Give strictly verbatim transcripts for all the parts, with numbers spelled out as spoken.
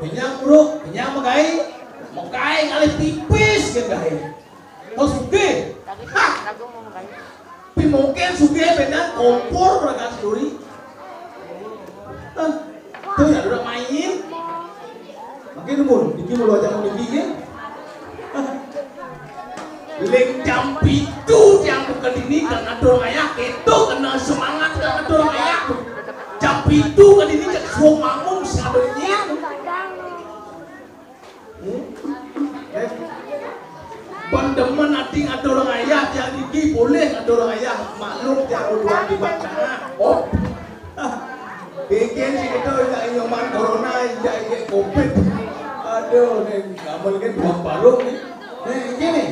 Kenyang, Bro, kenyang magaé. Magaé ngalih tipis kan gaé. Kok sugih? Hah? Pi mungkin sugih benar kompor raga senduri. Hah? Tuh ya udah main. Makin pun, iki mulo aja mau iki. Ling jam pitu tiang buka dini kan atur ngayah, itu kena semangat kan atur ngayah. Jam pitu kan dini cek suang mamung siapa nyiang. Hmm? Eh? Pendemen ati ngatur ngayah, tiang iki boleh ngatur ngayah, maklum tiang udah di tengah. Oh. Bikin si kita injak inyoman corona, injak injak covid. Aduh, nih, kamu lagi buang parung nih. Nih, ini nih.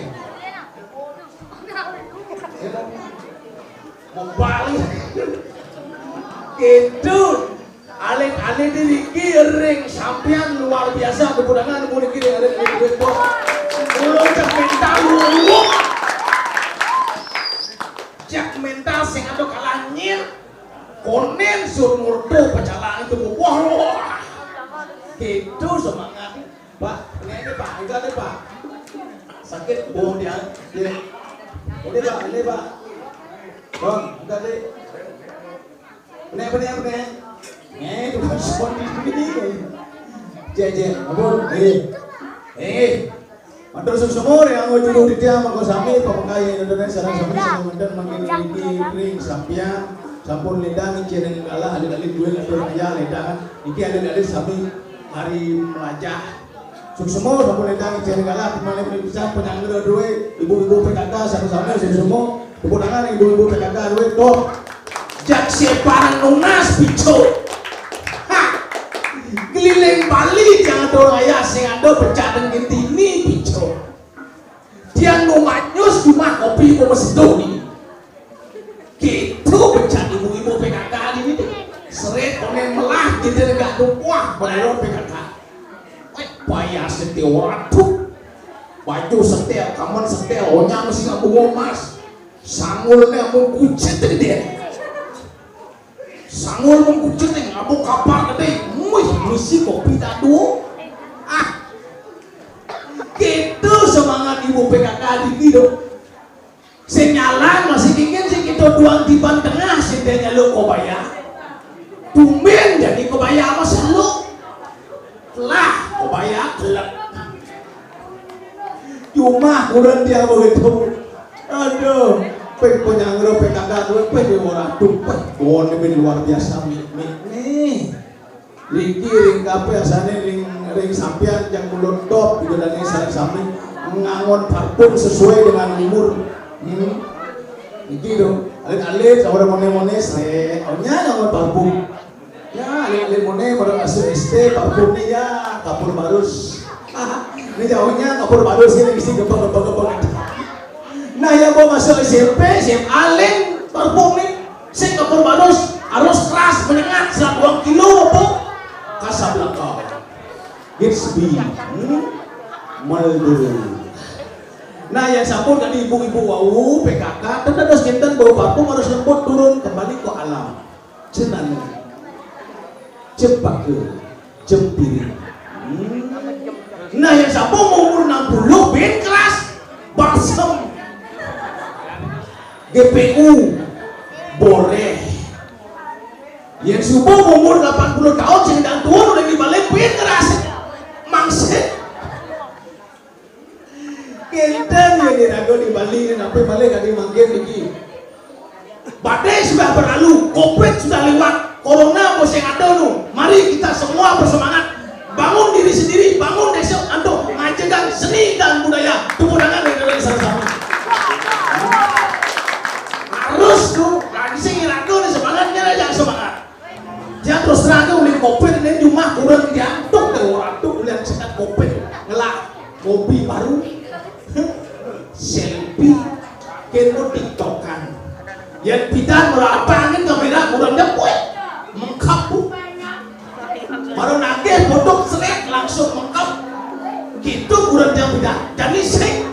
Mau balik. Gitu. Alit-alit ini ring sampean luar biasa, tepuk tangan, tepuk tangan, ring, ring, ring, bos. Ulun cek mental lu. Cek mental sing ada kalah nyir. Konen sur murtu pecalang itu. Wah, wah. Gitu semangat. Pak, ini, ini, Pak, enggak nih, Pak. Sakit bohong dia. Iya. Ini, Pak, ini, Pak. Bang, enggak nih. Penek, penek, penek. Eh, itu kan sound di sini. Cek, cek. Ampun. Eh. Eh. Matur suksma ring anggo juru titiang mangko sami pamangkaya Indonesia sareng sami sing wonten mangkin niki ring sampeyan sampun ledang jeneng kalah alit-alit duwe ngatur kaya ledang niki alit-alit sami hari melajah. Suksma sampun ledang jeneng kalah timale pisan penyanggra duwe ibu-ibu P K K sareng sami suksma. Tepuk tangan ibu-ibu P K K duwe top. Jak separan nunas picu. Ha. Keliling Bali jangan dorong ayah sing ada pecah dan gentini picu. Dia nu manyus cuma kopi mau meseduh ni. Gitu pecah ibu-ibu P K K ini tu. Seret konen melah kita negak tu wah benar P K K. Weh, bayar setiap orang tu. Baju setel, kaman setel, onyang mesti nggak bunga emas. Sangul ni amun kucit tadi dia. Sangul mun kucit ni ngabuk kapar gede. Muih, misi kopi dadu. Ah. Gitu semangat ibu P K K di gitu. Sing nyalang masih kengken sing kita duang tiban tengah sing dia nyaluk kobaya. Tumben jadi kobaya apa saluk. Lah, kobaya kelek. Cuma kurang dia begitu. Aduh, pek penyangro P K K tu pek di orang tu pek bon ini luar biasa mik mik ni. Riki ring kape asane ring ring sampean yang mulut top gitu dan ini sareng sami ngangon parfum sesuai dengan umur. Hmm. Iki dong, alit-alit, orang mone-mone, sre, oh nya ngangon parfum. Ya, alit-alit mone, baru masuk S D, parfumnya ya, kapur barus. Ini jauhnya kapur barus ini mesti gempeng-gempeng-gempeng. Nah, yang mau masuk S M P, S M A, lain parfum nih. Sing kapur barus, harus keras, menyengat, serat dua kilo, apa? Kasab belakang. Gatsby. Hmm? Marlboro. Nah, yang sampun tadi ibu-ibu wau, P K K, tetap harus kinten bau parfum harus lembut turun kembali ke alam. Jenane. Jepake. Jempiring. Hmm. Nah, yang sampun umur enam puluh, ben keras. Balsem. G P U. Boreh. Yang subuh umur delapan puluh tahun, sing dan turun udah dibalik, ben keras. Mangsit. Kinten ya di raga di Bali ini, sampai balik tadi mangkin niki. Badai sudah berlalu, covid sudah lewat, corona masih ada nu. Mari kita semua bersemangat, bangun diri sendiri, bangun desa untuk ngajegang seni dan budaya. Tepuk tangan dari kalian sama-sama. Harus tu, lagi sing ragu ni semangatnya aja semangat. Dia terus terang tu, ulih covid ni cuma kurang diantuk dari orang tu, ulih sekat covid ngelak kopi baru. Selfie, kena tiktokan. Yang pidan berapa angin kamera kurang dapet. Mengkap tu. Baru nagih foto selek langsung mengkap. Gitu kurang jam pidan. Jadi sing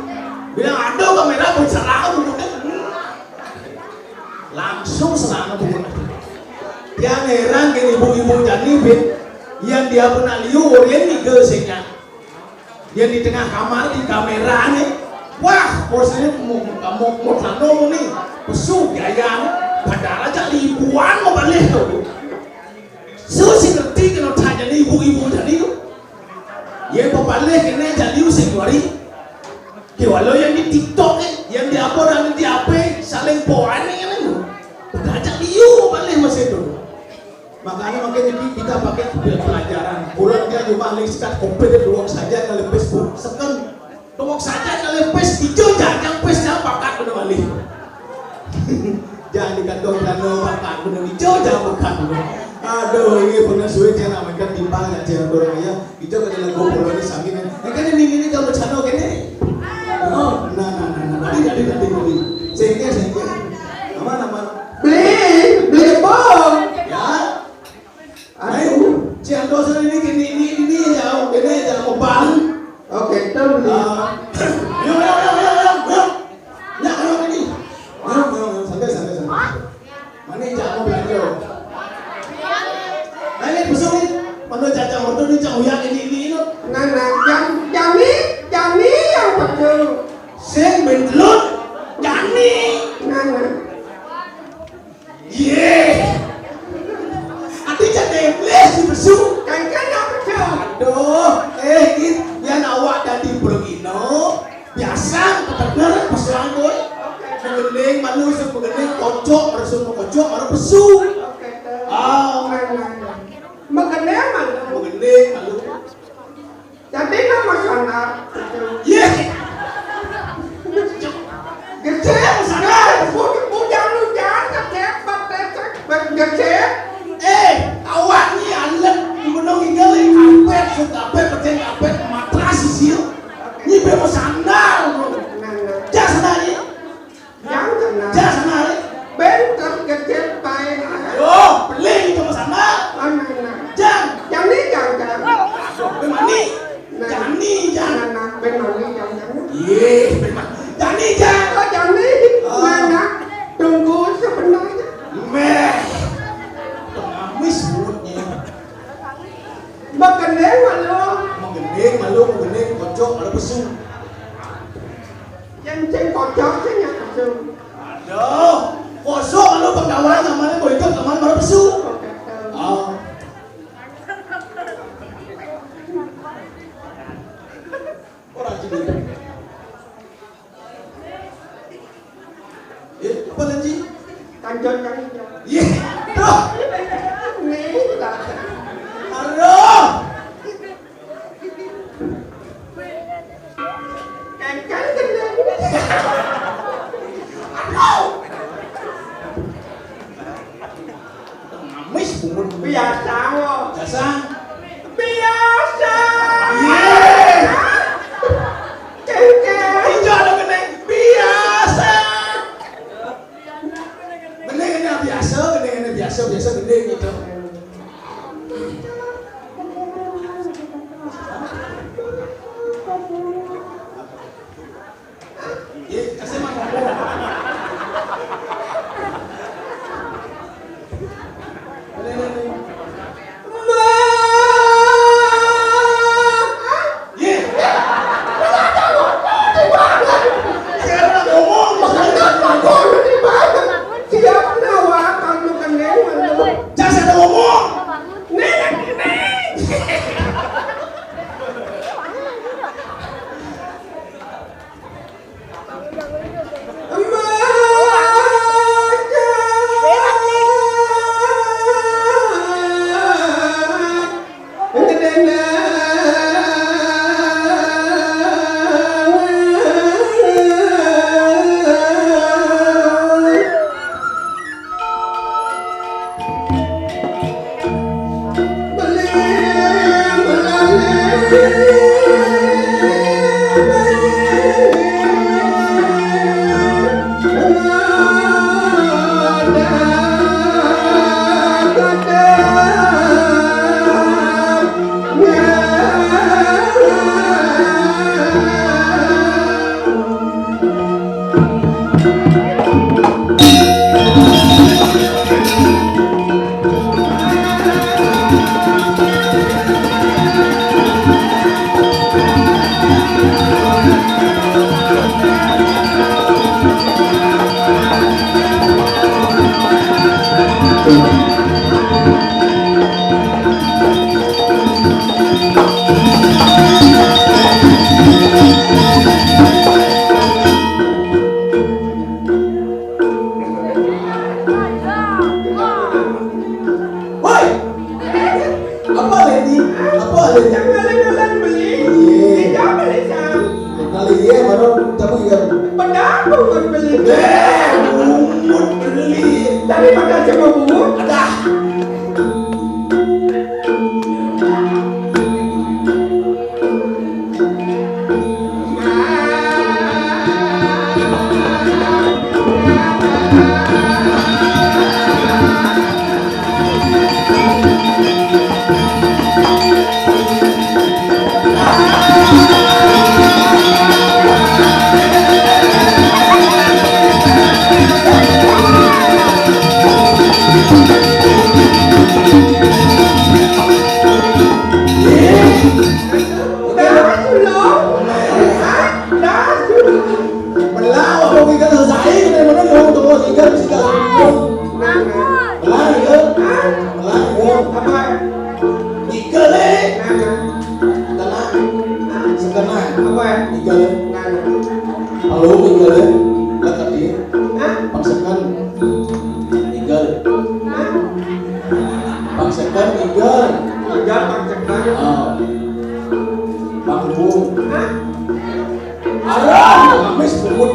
bilang ada kamera bicara aku. Langsung serangan bukan. Yang heran gini ibu-ibu jani bin. Yén dia pernah liu, orang ni ke senya. Yén di tengah kamar, di kamera ni. Wah, posisi mau, mau, mau, mau tano ni. Pesu gaya ni. Padahal ajak ribuan mau balik tu. Su sing ngerti kena tanya ni ibu-ibu tadi tu. Yén mau balik kena jadi usik dua hari. Kewalo yang di TikTok ni, yang di apa dan di apa, saling poan ni kan tu. Padahal ajak liu mau balik masa tu. Makanya, makanya ki-, kita pakai pelajaran. Orang dia cuma lihat sekat komplit doang saja kalau Facebook. Second, doang saja kalau pes, ijo jajang pes, jangan pakat bener malih. Jangan dikandung dana pakat bener ijo, jangan pakat bener. Aduh, ini pernah suwe saya namakan timpang ya, jangan orang ya. Ijo kada lagu bola ni sami ni. Ini kan ini, ini kalau channel gini. Oh, nah, nah, nah, nah. Tadi, tadi, tadi, tadi. Sehingga, sehingga. Aman, aman. Beli, beli bom. Ya. Ayo, Ci Anto sudah ini, ini, ini, ini aja, ini aja, mau bang. Oke, tahu ni. Ah, ayo, ayo, ayo, ayo, ayo, ayo. Ya, ayo, ini. Ayo, ayo, ayo, santai, santai, santai. Mana yang mau belanja? Nah, ini besok ni. Mana caca motor ni, cak uyak ini, ini, ini. Nah, nah, jam, jam ni, jam ni yang betul. Sing bentelut, jam ni. Nah, nah. Ye. Ati jane iblis di besu. Kan, kan, apa tu? Aduh, eh, Git, yan awak dadi bergino, biasa ketener pesuang, boy. Oke. Menggending malu, sing menggending kocok, meresu kocok, baru pesu. Oke, tu. Ah. Aman, aman. Menggending malu. Menggending malu. Jadi nama sana. Ye. Gede sana. Bujang lu jangan kecek, kecek, gede. Eh, awak ni alet gunung tinggal di kapet, su kapet, peting kapet, matras sisil. Ni bemo sandal. Nah, nah. Jas sana ni. Jangan. Jas, nah. Bentar kecil pae. Yo, beli itu ke sana. Mana, nah? Jangan. Jangan, jangan, jangan. Beli mani? Nah. Jangan, jangan. Nah, nah, beli mani, jangan, jangan. Iya, beli mani. Jangan, jangan. Oh, jangan. Ah. Nah, nah. Tunggu sebentar. Meh. Pengamis mulutnya. Magending malu. Magending malu, magending kocok, ada pesu. Yang ceng kocok, ceng yang kosong. Aduh, kosong lu penggawean namanya, mau ikut teman baru pesu. Oh, kata. Ah. Orang sini. Eh, apa lagi? Tanjung Karijo. Iya, tuh. Nih, lah. Aduh. Kan, kan, kan. Aduh. Ngamis bungut. Biasa, wo. Biasa. Biasa. Iya. Kengkeng. Iya, lo kena biasa. Bener, bener, biasa, bener, bener, biasa, biasa, bener gitu. Ye, kasih mah ngomong. Ye. Siapa ngomong? Siapa ngomong? Jangan ada ngomong. Nih, nih. Apa ada? Jangan kalian beli. Iya. Tidak beli, Sam. Kali iya baru tahu ya. Benar, bukan beli. Eh, bungut beli. Daripada cuma bungut. Ada. Belah, apa kita selesai? Kita mana dong, tunggu, tinggal, tinggal. Belah, ya? Belah, ya? Apa? Igel, eh. Tenang. Setenang. Apa? Igel. Halo, igel, eh. Dekat dia. Paksakan. Igel. Paksakan, igel. Igel, paksakan. Ah. Panggung. Arah, Kamis, bungut.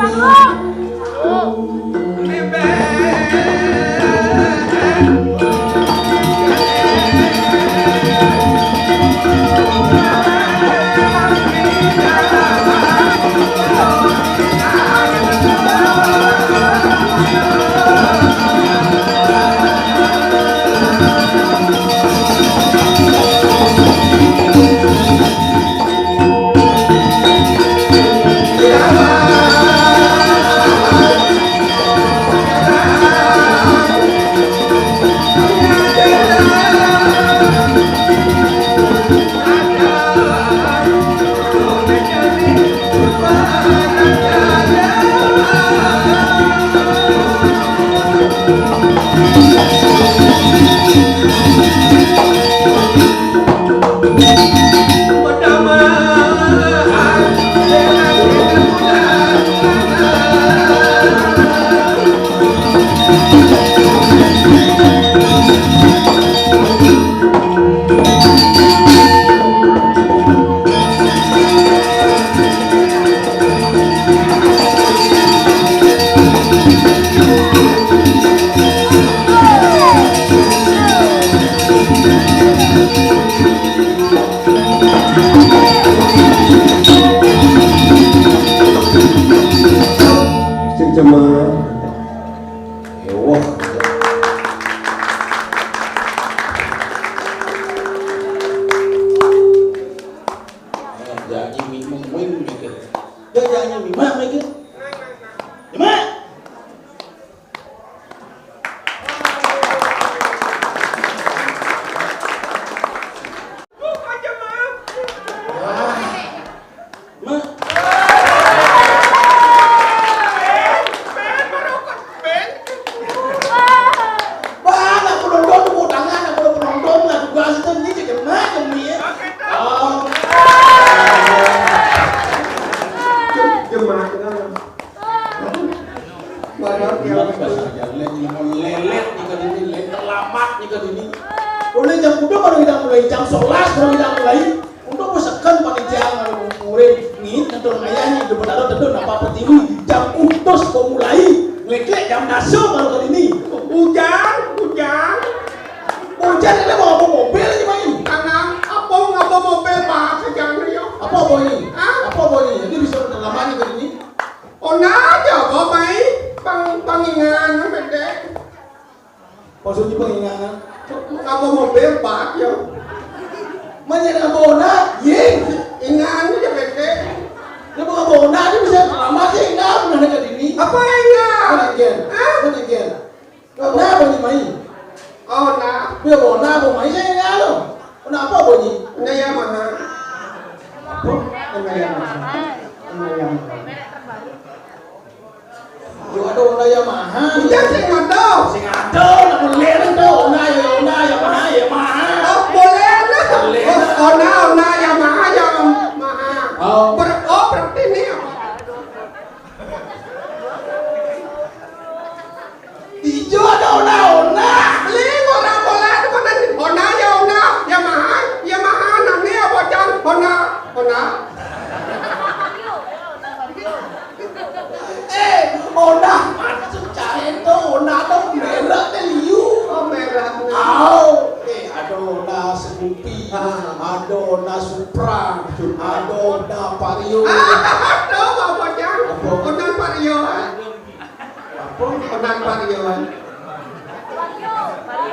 Sing cuma ewah. Jangan mimeng wing gitu. Ya jangan mimeng gitu. Mimeng. Bang, aku nonton, tepuk tangan, aku udah penonton, aku gak asisten, ini cek macam nih ya. Oh. Jemaat. Mana dia? Lelet, lelet, lelet, nyika dini, lelet, terlambat, nyika dini. Udah jam udah baru kita mulai, jam sebelas baru kita mulai. Untuk misalkan panitia kalau murid nih, nonton ayah nih, udah bertaruh tentu apa apa tinggi. Jam utus mau mulai, ngeklek jam dasar baru ke dini. Hujan, hujan. Hujan ini mau apa mobil aja main? Tanang, apa ngapa mobil, Pak? Hujan nih, yo. Apa apa ini? Hah? Apa apa ini? Jadi bisa terlambat nyika dini. Ona aja kok mai pang pangingan bete. Maksudnya penginganan? Ngapa mobil, Pak, ya? Mana ngapa ona? Ye. Ingan aja bete. Dia mau ngapa ona? Dia bisa lama sih, enggak pernah dekat ini. Apa ingan? Mana gen? Hah? Mana gen? Ona apa nih mai? Oh, nah. Dia mau ona apa mai? Saya enggak lo. Ona apa apa nih? Ona Yamaha. Apa? Ona Yamaha. Ona Yamaha. Yo ada Honda Yamaha. Iya, sing ada. Sing ada, nak boleh tu. Honda ya, Honda Yamaha, Yamaha. Oh, boleh lah. Boleh lah. Honda, Honda Yamaha, Yamaha. Oh. Ber-, oh, berarti ini apa? Ijo ada Honda, Honda. Beli orang bola tu mana ni? Honda ya, Honda Yamaha, Yamaha. Ada Honda Supra, ada Honda Vario. Ada apa, Cang? Apa? Honda Vario, ah. Apa? Honda Vario, ah.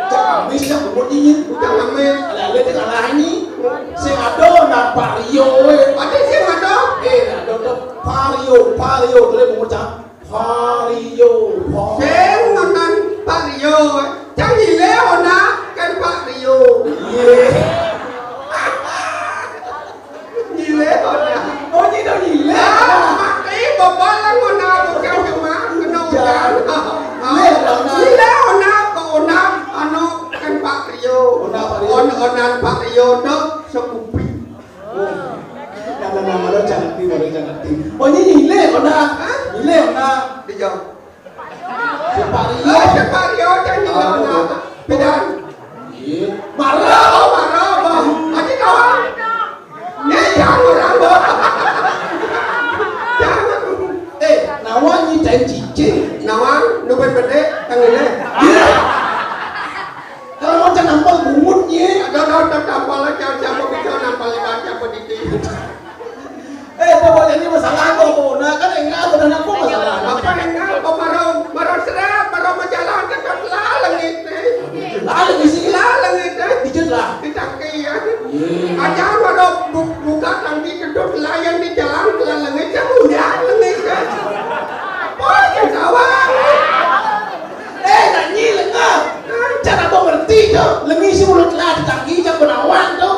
Cang Amis, Cang, bungut nyinyir. Cang Amis. Lah, dia tengah lain ni. Sing ada Honda Vario, eh. Ada sing ada? Eh, ada tu Vario, Vario. Boleh bungut, Cang. Vario, Vario. Sing nonton Vario. Cang nyilih Honda kan Vario. Iya. Nyilih Honda. Oh, nyilih, nyilih. Ah, mati bobol lah Honda bukan cuma kena hujan. Nyilih Honda. Nyilih Honda, ke Honda, anu, kan Vario. Honda Vario. On-, Honda Vario tu sekupi. Oh. Nama-nama lo cantik, lo cantik. Oh, ini nyilih Honda. Hah? Nyilih Honda. Dijawab. Separio. Oh, separio, jangan nyilih Honda. Pidan. Iya. Marah, marah, bang. Aji kawan. Ya, jangan orang, bang. Jangan. Eh, nawang ni janji, cing. Nawang, nu ben bedé, tangan, eh. Iya. Kalau mau nampal bungut, ye. Ada, ada, ada, nampal aja, siapa bisa nampal ikan, siapa diti. Eh, pokoknya ini masalah apa, Bu? Nah, kan enggak, benar apa masalah? Apa enggak? Apa marau, marau serat, marau majalah, kan kan laleng itu. Laleng isi? Laleng itu. Dikit lah. Di tangki, ya. Iya. Aja marau bu-, buka tangki, kedua layan di jalan, laleng itu, udah, laleng itu. Oh, yang sawah. Eh, nanyi lengah. Cara kau ngerti tu. Lengis mulut lah, di tangki, jangan benawan tu.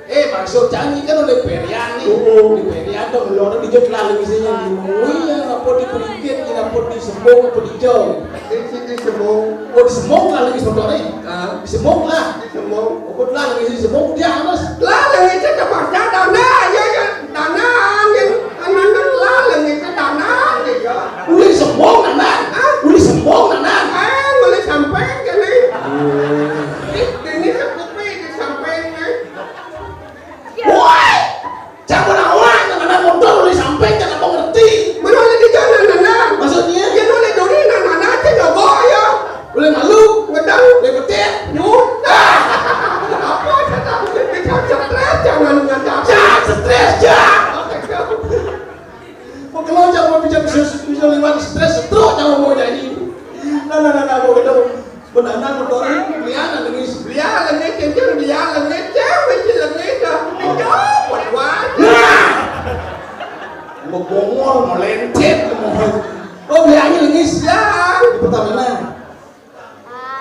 Eh, maksud cang ni kan oleh Perian ni. Oleh Perian tu, ngelor di jut lah, lengis ni yang di mui, yang apa di perikit, yang apa di sembung, apa di jauh. Di sini sembung. Oh, di sembung lah, lengis motor ni. Ah. Di sembung lah. Di sembung. Oh, betul lah, lengis di sembung, dia harus. Lah, lengis itu terpaksa, dah, nah, ya, ya. Tanah angin, tanah angin lalang itu tanah angin, ya. Uli sembung, tanah. Hah? Uli sembung, tanah. Eh, uli samping kene. Ini sekupi di samping, eh. Woi! Jangan awak, jangan motor uli samping, jangan mengerti. Mana uli di jalan, tanah? Maksudnya? Ya, uli duri, tanah, tanah, aja nyoba, ya. Boleh malu? Ngedang? Boleh petir? Nyut. Apa kata? Bisa stres, jangan ngedang. Jangan stres, jangan. Oke, siap. Mau keluar, jangan mau bisa, bisa, bisa lewat stres, stroke, jangan mau jadi. Nah, nah, nah, nah, mau ketemu. Benar, benar, betul. Belian, ada ngis. Belian, ada ngis, cincin, belian, ada ngis, cewek, cincin, ada ngis, dah. Dijawab, buat wajah. Nah! Mau bongol, mau lencet, mau. Oh, beliannya ada ngis. Ya. Di Pertamina.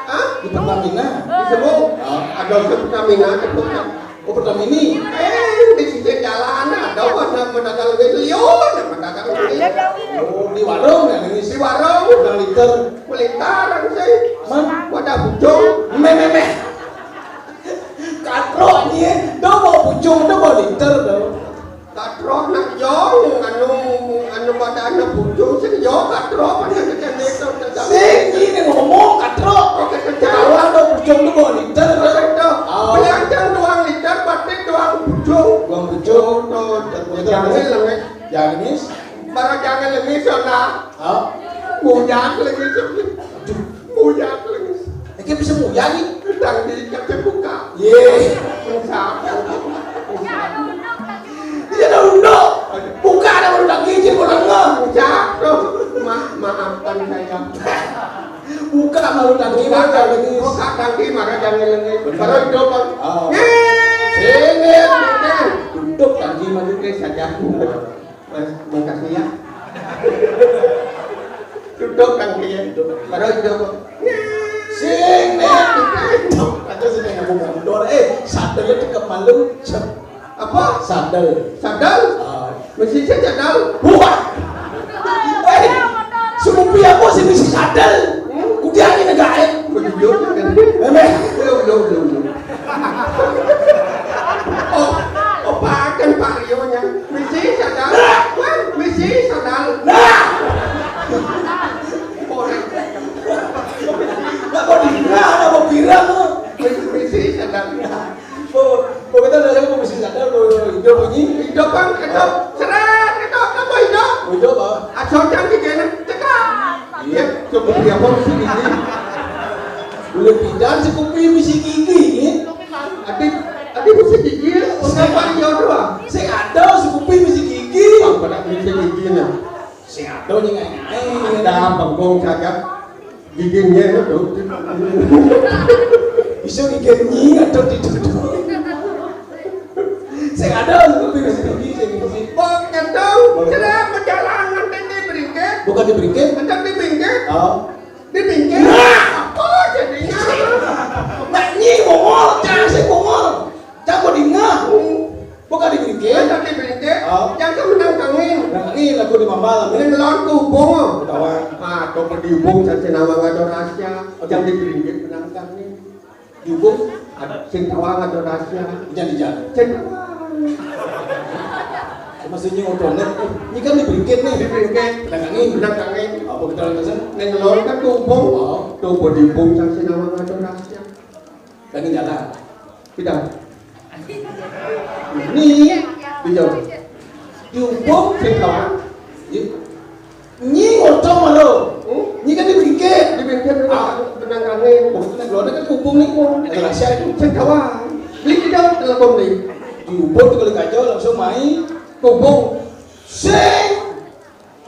Hah? Di Pertamina. Di Sembung. Ah. Ada di Pertamina, di Pertamina. Oh, Pertamini. Eh, di sisi jalan ada warna pedagang beliau, ada pedagang beliau. Oh, di warung ya, di sisi warung. Pedagang liter. Pelitaran sih. Man? Wadah pucung. Meh, meh, meh. Katrok ni, dah bawa pucung, dah bawa liter, dah. Katrok nak jong, anu, anu pada anak bujung, sing jong katrok, pada kecil itu, kecil. Sing, ini ngomong katrok. Oke, kecil. Kawan tu bujung tu bawa liter. Betul. Oh. Belancang doang liter, batik doang bujung. Doang bujung. Betul, betul. Jangan lengis. Jangan lengis. Baru jangan lengis, Sona. Hah? Bujang lengis. Aduh. Bujang lengis. Iki bisa bujang ni? Tangki kate buka. Ye. Rusak. Iya dah unduk. Buka dah baru tangki je, baru tengah. Rusak tu. Ma-, maafkan saya. Buka baru tangki, buka, baru tangki. Buka tangki, maka jangan lengis. Benar. Baru hidup, Bang. Oh. Ye. Sini, sini. Tutup tangki, maju ke saja. Mas, makasih ya. Duduk kan dia. Baru duduk. Sing, nih. Ada sini yang bukan dor. Eh, sandal itu kepala. Apa? Sandal. Sandal? Ah. Masih saya sandal. Wah. Eh, semupi aku sih misi sandal. Hmm? Kudiangi negara. Betul, kan? Memang. Belum, belum, belum, belum. Oh, oh, Pak, kan Pak Rio nya. Misi sadar. Wah, misi sadar. Nah! Korek. Lah, kok di, nah, ada mau viral tu? Misi, misi sadar. Oh, oh, kita dah tahu misi sadar, oh, hidup bunyi. Hidup, Bang, hidup. Seret, hidup, apa hidup? Hidup, ah. Asal jangan dikena. Cekak. Iya, cukup dia pun sih gigi. Boleh pindah cukup misi gigi, ya? Tapi, tapi Ini mesti gigi, kenapa dia doang? Sing ada, si kuping mesti gigi. Apa nak mesti gigi nih? Sing ada nih, ngai-ngai. Ada bengkong saja. Giginya itu. Bisa gigi nyi atau ditutup. Sing ada, si kuping mesti gigi, sing gigi. Bukan dong, kenapa jalan nanti di beringgit? Bukan di beringgit? Nanti di beringgit? Oh. Di pinggir. Nah. Apa jadinya? Nek nyi bongol, jangan sing bongol. Jangan kok dingah. Bukan di pinggir. Ada di pinggir. Oh. Jangan menang kangin. Nah, ini lagu di mambal. Ini ngelon kubung. Ketawa. Ah, coba diubung, saya nawang ada rahasia. Oh, jangan di pinggir, menang kangin. Diubung, ada sing tawang ada rahasia. Jangan di jalan. Sing tawang. Maksudnya otonet, ini kan di pinggir nih. Di pinggir. Menang kangin. Menang kangin. Apa kita lakukan? Neng lor kan kubung. Oh. Coba diubung, saya nawang ada rahasia. Pengen jalan. Tidak. Ini. Tidak. Diubung, sing tawang. Iya. Nyi ngocong malu. Hmm? Nyi kan di bingkit. Di bingkit. Ah, tenang kami. Oh, itu nek lone kan kubung nih. Ada rahasia itu. Sing tawang. Beli tidak telepon beli. Diubung tuh kali kaco langsung main. Kubung. Sing.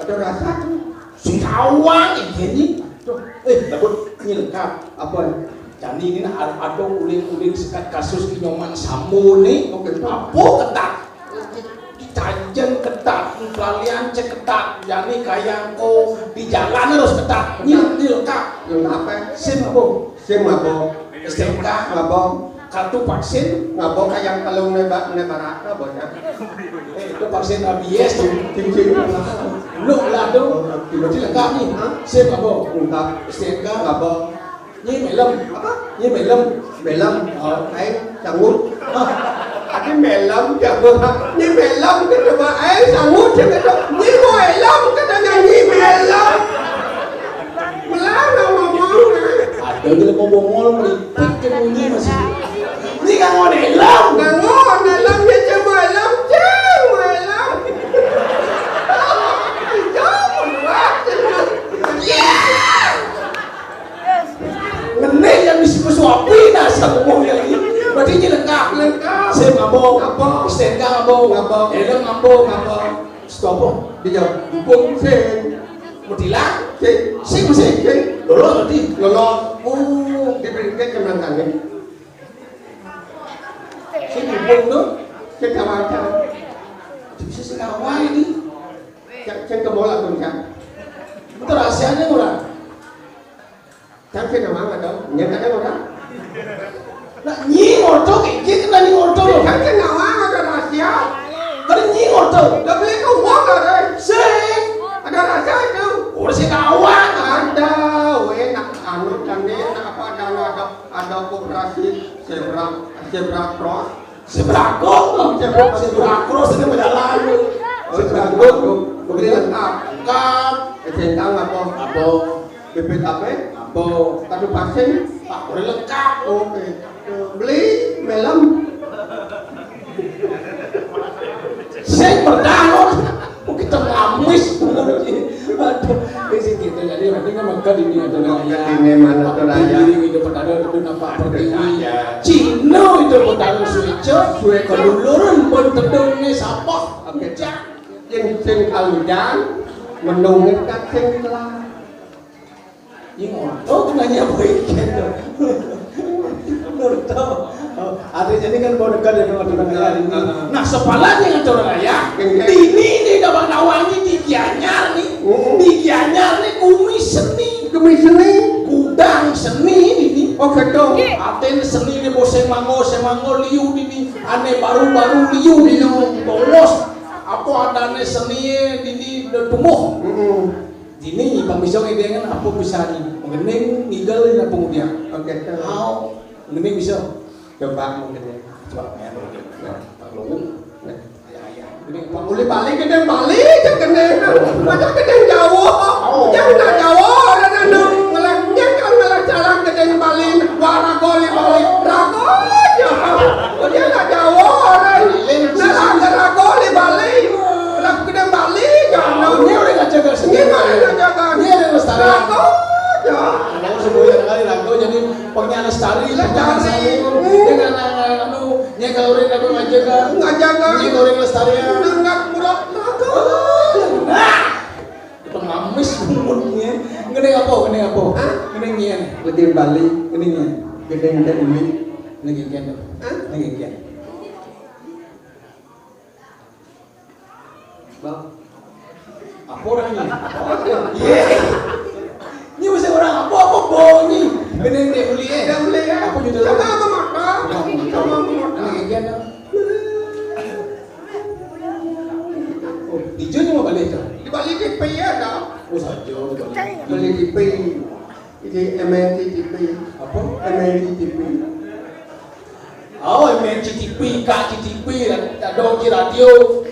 Ada rasa tuh. Sing tawang ini. Tuh. Eh, takut nyelengkap. Apa? Jani ini nah, ada uling-uling sekat kasus Inyoman Sambo nih. Oke, apa ketat? Di Tanjung ketat, pelalian cek ketat, jani kayang ko di jalan harus ketat. Ini, ini lengkap. Lengkap apa? SIM apa? SIM apa? STNK. Apa? Kartu vaksin. Apa kayak kalau neba neba rata bocah? Eh, itu vaksin rabies tuh. Cincin. Lu lah tuh. Berarti lengkap nih. Hah? SIM apa? Lengkap. STNK. Apa? Nyi melem. Apa? Nyi melem. Melem. Oh. Aing sangut. Ah. Adi melem jago. Nyi melem kata ba aing sangut, dia kata, "Nyi mau elem," katanya, "Nyi melem." Melarang ngomong. Ada gila mau bongol, melipik ke bunyi masih. Ini nggak mau elem. Nggak mau elem, dia cuma elem, cuma elem. Jauh banget. Iya. Ngenih yang bisa suapi, nah, sama ngomong yang ini. Berarti ini lengkap. Lengkap. SIM ngambung. Ngambung. STNK ngambung. Ngambung. Helm ngambung. Ngambung. Stop. Dijawab. Dukung. Sing. Mutilang. Sing. Sing, sing. Sing. Lolos berarti. Lolos. Oh. Diberikan kemenangan. Sing dukung tuh. Sing kawasan. Bisa sing awal ini. Sing, sing ke bola tuh, kan. Itu rahasianya orang. Kan sing nama nggak tahu. Nyata kan orang. Nah, nyi ngotok, iki kena nyi ngotok loh. Kan sing nama ada rahasia. Kan nyi ngotok. Udah beli ke uang ada. Sing. Ada rahasia itu. Udah sih kawan. Ada, weh, nak anu, dan ini, nak apa, ada, ada, ada koperasi zebra, zebra cross. Zebra cross, zebra cross ini berjalan. Zebra cross, begini lengkap. Lengkap. Kecentang apa? Apa? Bibit apa? Apa? Kadu pasien? Pak, udah lengkap. Oke. Beli melem. Saya pernah loh. Oh, kita ngamis. Aduh, ini sih gitu. Jadi, yang penting kan maka di dunia ada orang kaya. Ini mana orang kaya? Diri itu pertanda itu nampak pertiwi. Cina itu pertanda suica. Suica. Keduluran pun tedung ini siapa? Oke. Cak. Yang sing kalujan, menungit kan sing telah. Ini ngono nanya boy gitu. Menurut tau. Oh, artinya ini kan baru dekat dengan orang kaya ini. Heeh. Nah, sepalan dengan orang kaya. Oke. Ini nih, udah Bang Nawang nih di Gianyar nih. Heeh. Di Gianyar nih, kumis seni. Kumis seni. Gudang seni ini. Oh, gedung. Aten seni nih, bos, semanggo, semanggo liu ini. Ane baru-baru liu ini. Bongos. Apa adane seni ini udah tumbuh. Heeh. Dini, Bang Biso ngedengen apa bisa ni? Mengening, ngigel, ni apa kemudian? Oke, tahu. Hau, mengening bisa. Coba mengening. Coba, ya, mengening. Ya, Pak Lowong. Ya, ya. Ini Pak Uli Bali, gedeng Bali, cek gedeng. Macam gedeng Jawa. Oh. Yang nak Jawa, orang anu, ngelak, nyekel ngelak jalan gedeng Bali. Wah, rago li Bali. Rago aja. Oh, dia nak Jawa, orang. Nah, rago, rago li Bali. Lah, gedeng Bali, ya. Ini orang nak jaga seni. Ini orang nak jaga. Ini orang lestari. Rago aja. Kalau sebuah kali rago jadi penyanyi lestari, lestari. Penyanyi seni. Dia kan, anu, dia kalau Ngajaga. Ini goreng lestarian. Nanggap murah. Nah. Pengamis bungut nyén. Ngening apa? Ngening apa? Hah? Ngening nyén. Ngening Bali. Ngening nyén. Ngening nyén. Ngening nyén. Hah? Ngening nyén. Bang. Apa orangnya? Iya. Ini mesti orang apa, apa bau ini? Ngening dia beli, eh. Dia beli, ya. Apa judulnya? Sama, sama, Mak. Sama, sama, Mak. Ngening nyén. Oh, ijo ni mau balik, Cak? Di balik T V ya, Cak? Oh, saja, di balik. Balik T V. Ini M N C T V. Apa? M N C T V. Oh, M N C T V, Kak C T V, ada di radio.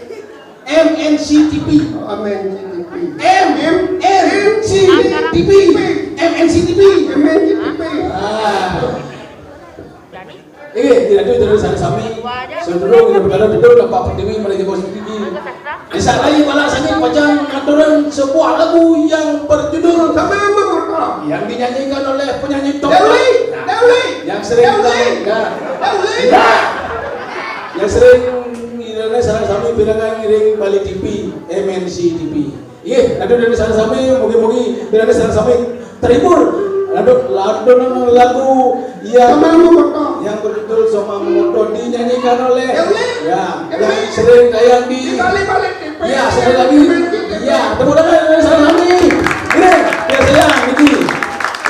M N C T V. Oh, M N C T V. M N C T V. M N C T V. M N C T V. Ah. Eh, tidak ada terus sami-sami. Sedurung kita berada duduk dapat pertemi melalui bos gigi. Di saat lagi malam sami pacang ngaturang sebuah lagu yang berjudul Sama Sama Motor. Yang dinyanyikan oleh penyanyi top. Dewi, nah, Dewi, yang sering Dewi, kita, ya. Dewi. Ya. Yang sering ini sareng sami pirengang ngiring Bali T V, M N C T V. Iya, aduh dari sareng sami, mugi-mugi dari sareng sami terhibur. Aduh, lagu, lagu yang, Sama Momoto, yang berjudul Sama Momoto dinyanyikan oleh, Dewi, ya, Dewi, yang sering tayang di, di Bali Bali T V. Ya, sekali lagi. Dewi, Dewi. Ya, tepuk tangan dari sareng sami. Ini, ya saya, ini.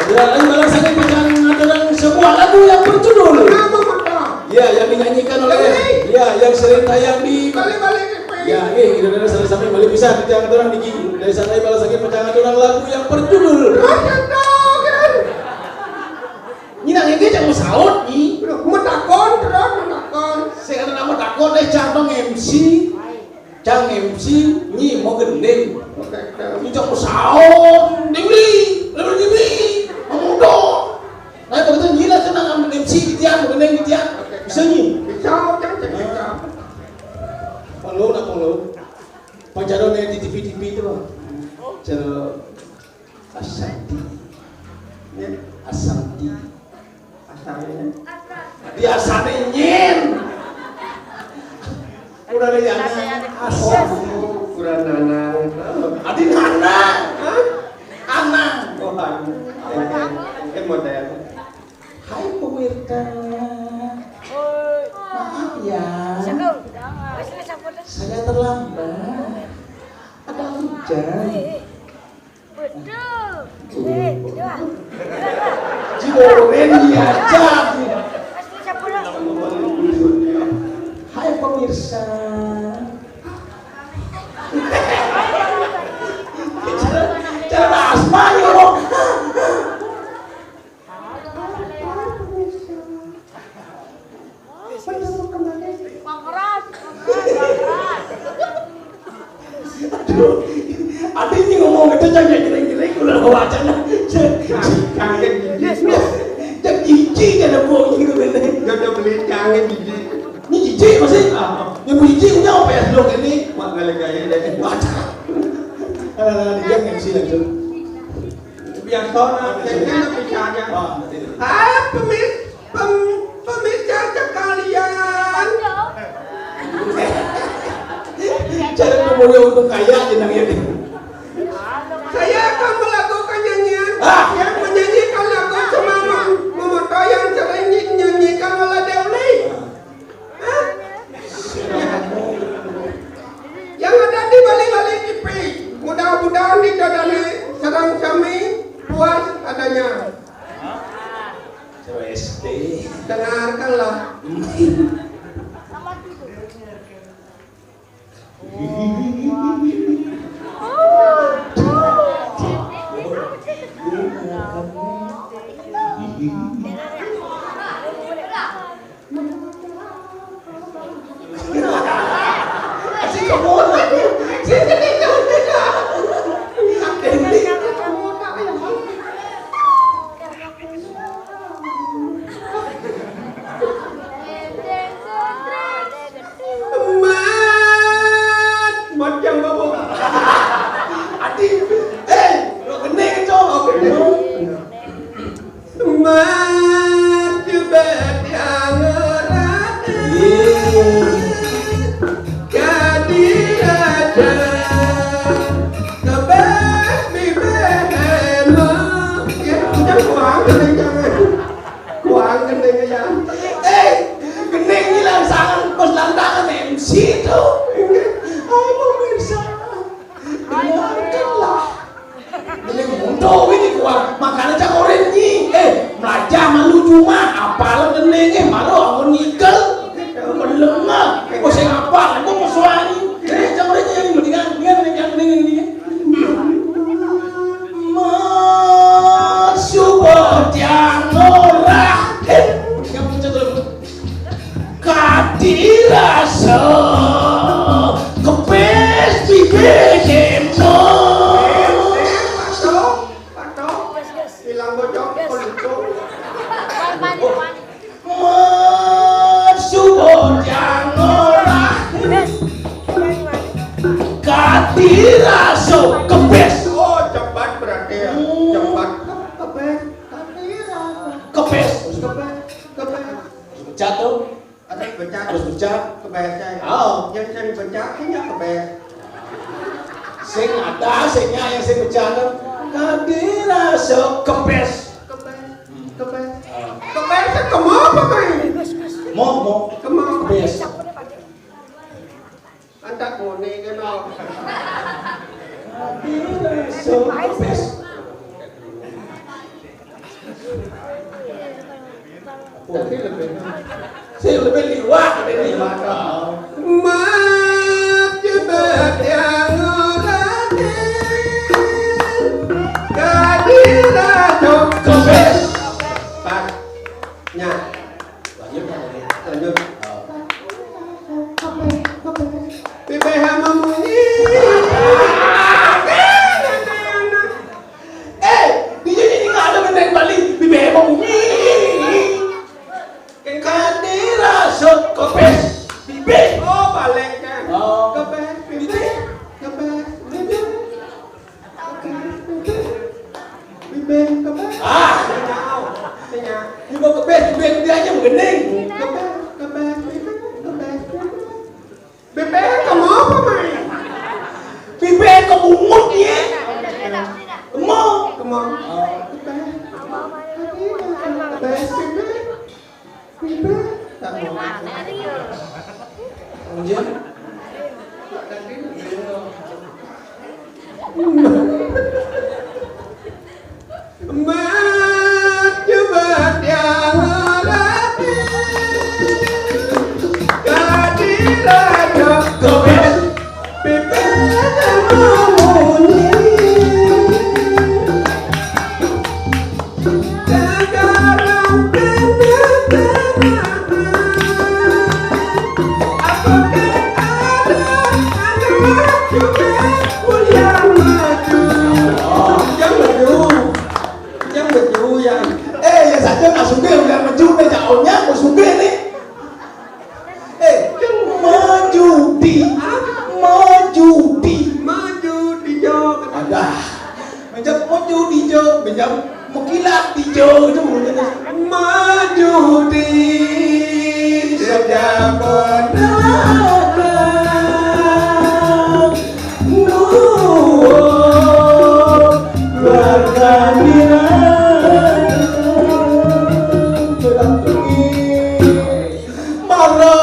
Udah lagi malam sami pacang ngaturang sebuah lagu yang berjudul Sama Momoto. Ya, yang dinyanyikan oleh, Dewi, ya, yang sering tayang di Bali Bali T V. Ya, eh, kita dari sareng sami balik bisa di tiang orang niki. Dari sana malah sakit pacang ngaturang lagu yang berjudul. Terus itu, kan? Nyi nang ini jangan saut, Nyi. Loh, mau takon, terus mau takon. Saya ada nama takon, eh, Cang dong M C. Cang M C, Nyi mau gending. Oke, oke. Nyi jangan saut, Dewi, lalu Dewi, mau muda. Nah, begitu Nyi lah, tenang, M C di tiang, mau gending di tiang. Oke, oke. Bisa, Nyi? Bisa, Cang, Cang, bisa. Panggung, nah, panggung. Pancaran yang di T V T V itu, Bang. Cara Ashanti. Ya, Ashanti. Asalnya. Di Ashanti nyin. Udah ada yang Ashanti. Oh, kurang nana. Adi nana. Hah? Anang. Oh, anang. Mungkin model. Hai pemirsa, maaf ya, saya terlambat. Ada hujan. Betul. Eh, dua. Jiboren ya, Cak. Hai pemirsa. Cara, cara asma ya, Bang. Aduh, ada ini ngomong itu jangan jelek-jelek, udah bawa aja lah. Jangan jijik. Jangan jijik, ada bohong gitu, bener. Gak ada beli jangan jijik. Ini jijik masih? Ah, yang jijik punya apa ya, dok ini? Mak, gak lega ya, deh. Baca. Alah, alah, dia M C langsung. Biasa, nah, jadi kan bicaranya. Ah, betul. Hai, pemis-, pem-, pemirsa sekalian. Cara pemuda untuk kaya, jenang ini. Saya akan melakukan nyanyian. Ah. Yang menyanyikan lagu Semamang Memoto yang sering dinyanyikan oleh Dewi. Hah? Yang ada di Bali-Bali T V. Mudah-mudahan di dadane sareng sami puas adanya. Terus, eh. Dengarkanlah. Mat, mat yang bawa. Adi, eh, lo gede, Cok, lo gede. Mat, coba yang ngerti. Diraso kebes. Oh, cepat berarti ya. Hmm. Cepat. Kebes. Kebes. Kebes. Kebes. Jatuh. Ada pecah. Harus pecah. Kebes aja. Oh. Yang saya pecah, ini kebes. Sing ada, sing yang sing pecah. Kadira sok kebes. Kebes. Kebes. Ah. Kebes, kemo apa, Bang? Mo, mo. Kemo. Kebes. Antak ngone kena. Kadira sok kebes. Tapi lebih, sing lebih liwat, lebih liwat. Mat jebet yang ngorate, kadira cok kebes. Pas. Nya. Lanjut, lanjut. Bibir hama munyi. Eh, dia jadi nggak ada bener balik. Bibir hama munyi. Kadira sok kebes. Bibir. Oh, balik kan. Oh. Kebes, bibir. Kebes, bibir. Bibir, kebes. Ah. Tanya. Tanya. Ibu kebes, bibir dia aja menggening. Kebes, kebes, bibir, kebes, bibir. Bibir, kemo apa, Mai? Bibir kebungut, ya. Kemo. Kemo. Oh. Bibir. Kebes, bibir. Bibir. Tak mau. Anjir. Mat coba tiang rapi. Kadira jok kebes. Bibir munyi. Eh, ya saja nggak suka, udah mencuri, cak Onya, mau suka nih. Eh, maju di, maju di. Maju di jo. Ada. Macam maju di jo, macam mengkilat di jo itu. Maju di setiap pendatang. Nuwun berkamian. Mara,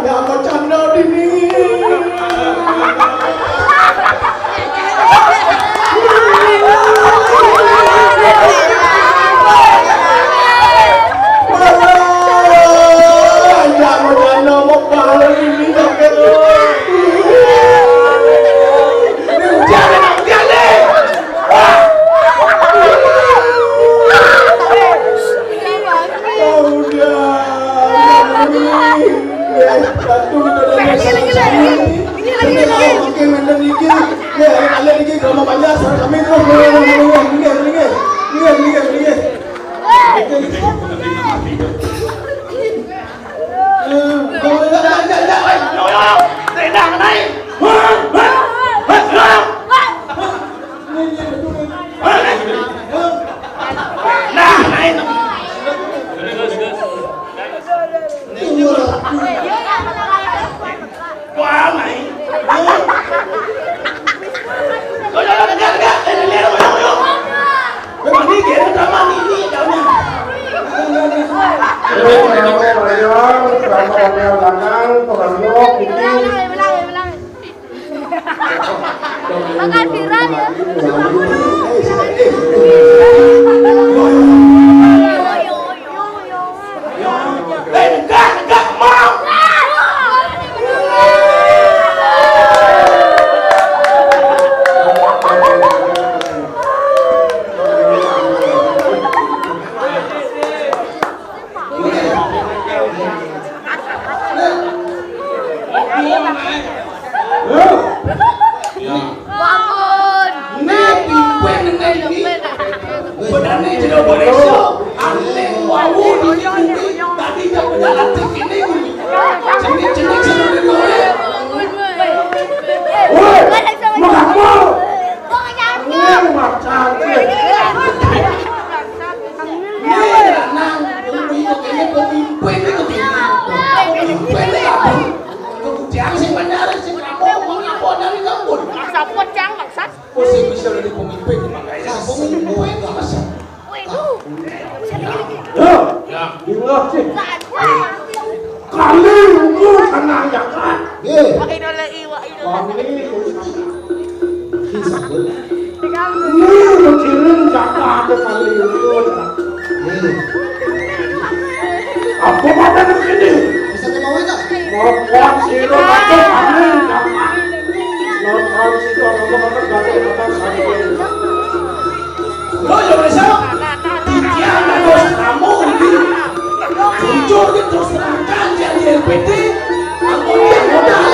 nyapa canda dini. Mara, nyapa canda mau balik ini sakit. Ini ujian, enak ujian nih. Nah, naik. Wah, naik. Ayo, ayo, ayo, ayo. Memang ini gaya utama ini, jauhnya. Ayo, ayo, ayo, sama orang belakang, orang nyok, gitu. Makan viral ya. Eh, enggak, enggak, mau. Bangun. Nek, pimpin nek iki. Bedane jero Indonesia. Ane wawu di sini tadi tak pejalan di sini. Jenik-jenik sebenarnya. Woi, mau Sing bisa jadi pemimpin di Manggarai. Pemimpin masa. Ya, ya. Dengar sih. Kali umur kena ya kan? Ye. Kami ini kecilan jaga ada kali umur. Ye. Apa pada begini? Bisa dia mau itu? Mau kuat sih lo, ada kali jaga. Nonton situ, apa pada kali jaga. Lo jangan bisa. Tiang terus kamu ini. Jujur gitu, terus terangkan jadi L P T. Aku yang modal.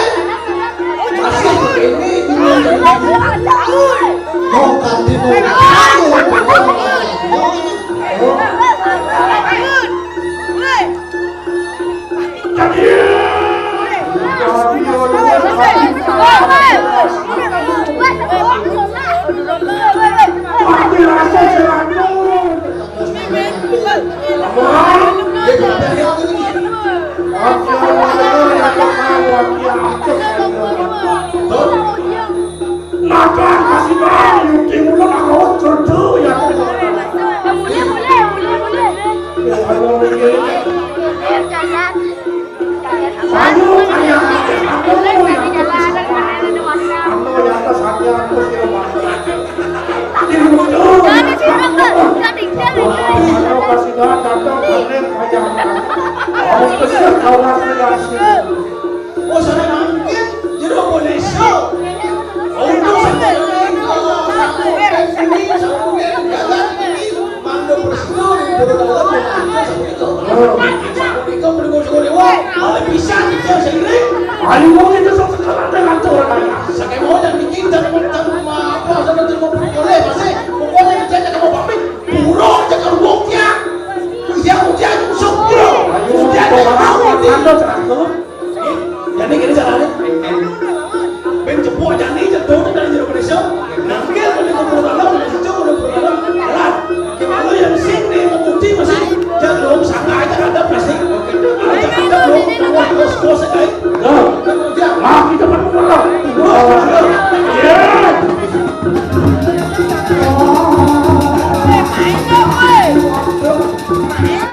Masih begini, dulu yang begini. Mau ganti mau. Jadi, Oh, sana mangkin, jadi apa desa? Oh, itu sama ini, sama ini, sama ini, mangga presiden, itu udah tahu, sama itu, sama itu, sama itu, sama itu, sama itu, wah, malah bisa, bisa sendiri. Ayo, mau kita sama sekarang,